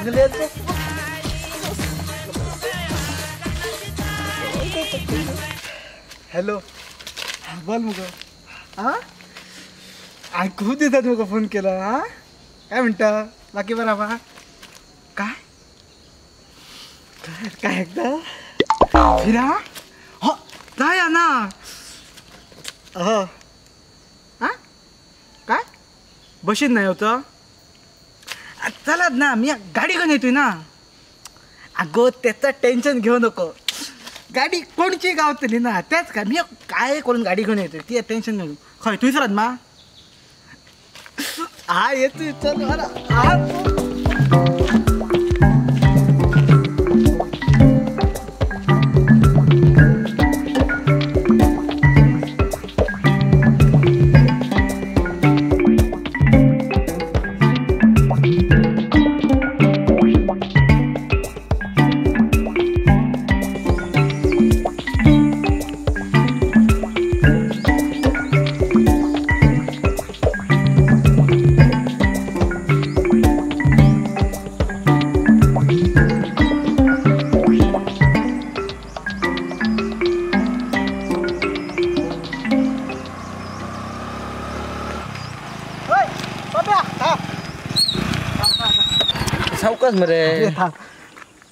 मंगल्याचं hello बोल मुग. हां खूप दिवसात मुग फोन केला. हां काय म्हणता बाकी बरोबर? काय काय काय एकदा फिरा हो जाया ना. हो हां काय बशीत नाही होतं? चलात ना मी गाडी घेऊन येतोय ना. अगो त्याचं टेन्शन घेऊ नको, गाडी कोणची गावतली ना त्याच काय मी काय करून गाडी घेऊन येतोय ती टेन्शन घेऊ. खय तुझ मा हा येतोय चल. हा सावकाश मरे.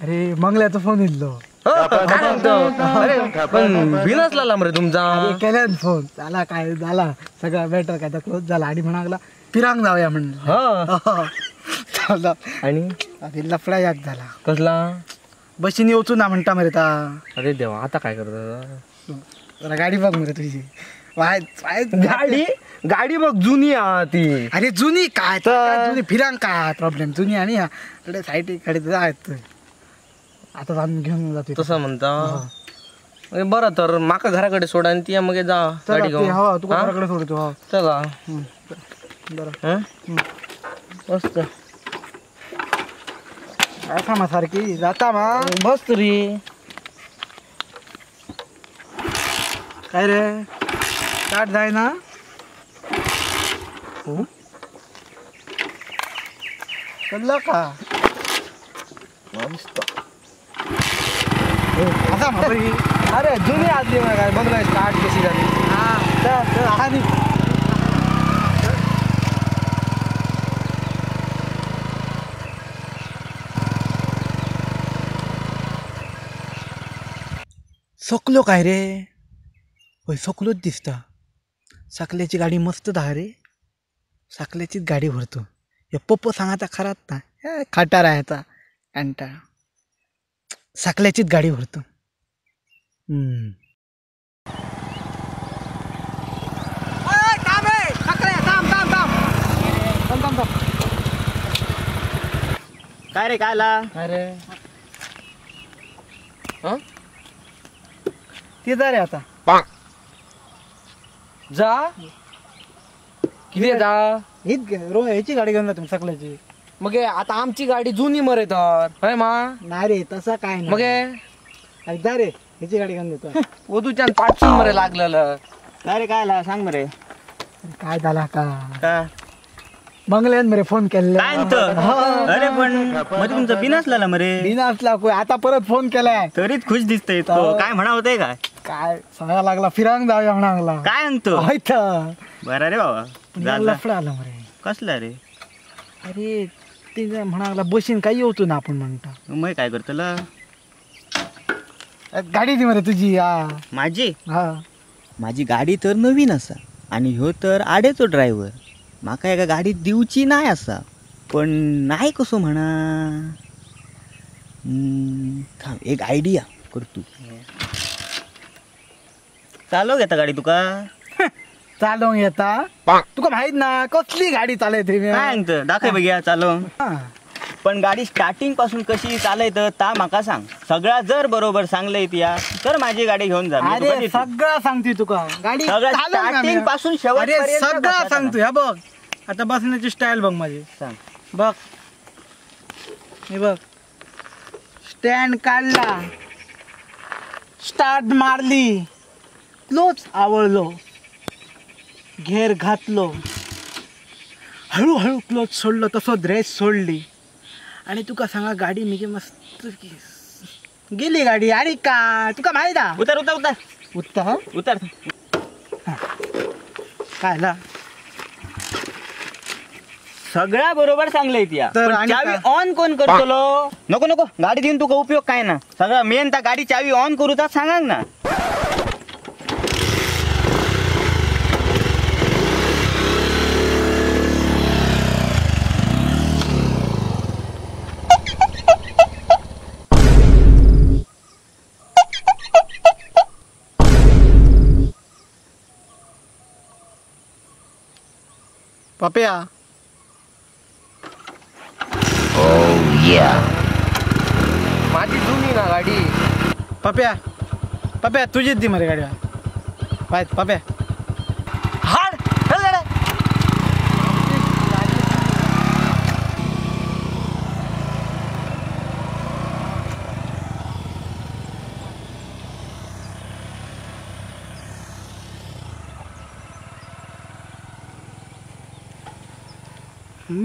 अरे मंगल्याचा फोन इल्लो. अरे पण बिनसला लांब रे तुमचा. केल्यान फोन झाला काय झाला सगळा मॅटर काय क्लोज झाला आणि म्हणाला पिरांग जाऊया म्हणलं. आणि अरे लफडा याद झाला. कसला? बशीने वचू ना म्हणता मरे ता. अरे देवा आता काय करतो? जरा गाडी बघ मरे तुझी. गाडी गाडी बघ जुनी आ ती. अरे जुनी काय जुनी फिरांग काय प्रॉब्लेम जुनी आणि थोडे साईडकडे जायचं आता जाऊन घेऊन जातो तसं म्हणता. बरं तर माका घराकडे सोडा आणि ती मग जा गाडी घेऊन. हो तुका घराकडे सोडतो. चला बरं मस्त थांबा सारखी जाता मा बस रे. काय रे स्टार्ट जाय ना? चलला का? मस्त. अरे जुनी आदली मग काय बघ स्टार्ट कशी झाली. हां आणि सकलो काय रे? होय सकलोच दिसता. साकल्याची गाडी मस्त धा रे. साकल्याचीच गाडी भरतो. हे पप्पो सांगाता खरात ना खाटार आहे आता कंटाळा. साकल्याचीच गाडी भरतो. काय रे काय ला? अरे ते जा रे आता जा. किती जा हीच रो ह्याची गाडी घेऊन जा तुम्ही सकल्याची. मग आता आमची गाडी जुनी मरे तर होय मा. नाही रे तसा काय नाही. मग अरे जा रे ह्याची गाडी घेऊन देतो. ओदूच्या पाठसून मरे लागलेलं. काय रे काय ला सांग मरे. काय झाला का? मंगल्यान मरे फोन केला. काय म्हणतो? अरे पण मध्ये तुमचा बिनसला मरे. बिनसला आता परत फोन केलाय तरीच खुश दिसतोय तो. काय म्हणा होतंय काय? काय सांगायला लागला फिरांग जाऊया म्हणा लागला. काय म्हणतो? बरं रे बाबा लफडा आला मरे. कसला रे? अरे ते म्हणा लागला बशीन काही येतो ना आपण म्हणता. मग काय करतला? गाडी दी मरे तुझी. माझी? हा माझी गाडी तर नवीन असा आणि ह्यो तर आडेचो ड्रायव्हर. माका एका गाडी दिवची नाही असा पण नाही कसो म्हणा. थांब एक आयडिया करतो. चालव घेता गाडी तुका? चालवंक येता तुका माहित ना कसली गाडी चालयते मी. काय सांगतं दाखव बघ्या चालव. पण गाडी स्टार्टिंग पासून कशी चालयत ता माका सांग. सगळा जर बरोबर सांगलंय तिया तर माझी गाडी घेऊन जा. अरे सगळं सांगते तुका गाडी स्टार्टिंग पासून शेवटपर्यंत सगळं सांगतो. ह्या बघ आता बसण्याची स्टाईल बघ माझी. सांग बघ हे बघ स्टँड काढला स्टार्ट मारली क्लोज आवळलो घेर घातलो हळूहळू क्लोज सोडलो तसं ड्रेस सोडली आणि तुका सांगा गाडी मी मस्त गेली गाडी. आणि का तुका माहित हा. उतर उतर उतर उतर उतर. काय ला सगळा बरोबर सांगलंय त्या. चावी ऑन कोण करतलो? नको नको गाडी देऊन तुका उपयोग काय ना. सगळा मेन त्या गाडी चावी ऑन करूचा सांगा ना. पप्या. माझी जुनी ना गाडी. पप्या पप्या तुझीच दी मरे गाडी. पाय पप्या हाड चल गाड्या.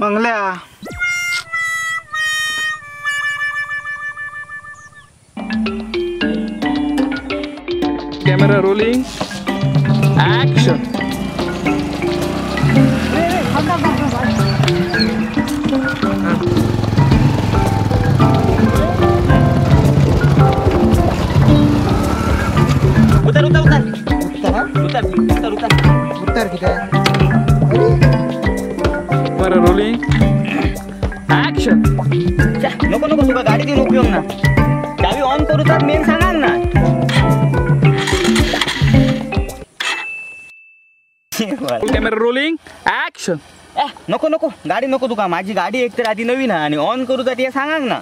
Mangalya camera rolling action. उतर उतर उतर उतर उतर उतर उतर किती. Camera rolling action. नको नको तुका गाडी देऊन उपयोग ना. चावी ऑन करूचा मेन सांगा ना. Camera rolling action. नको नको गाडी नको तुका. माझी गाडी एकतर आधी नवीन आहे आणि ऑन करूचा ते सांगा ना.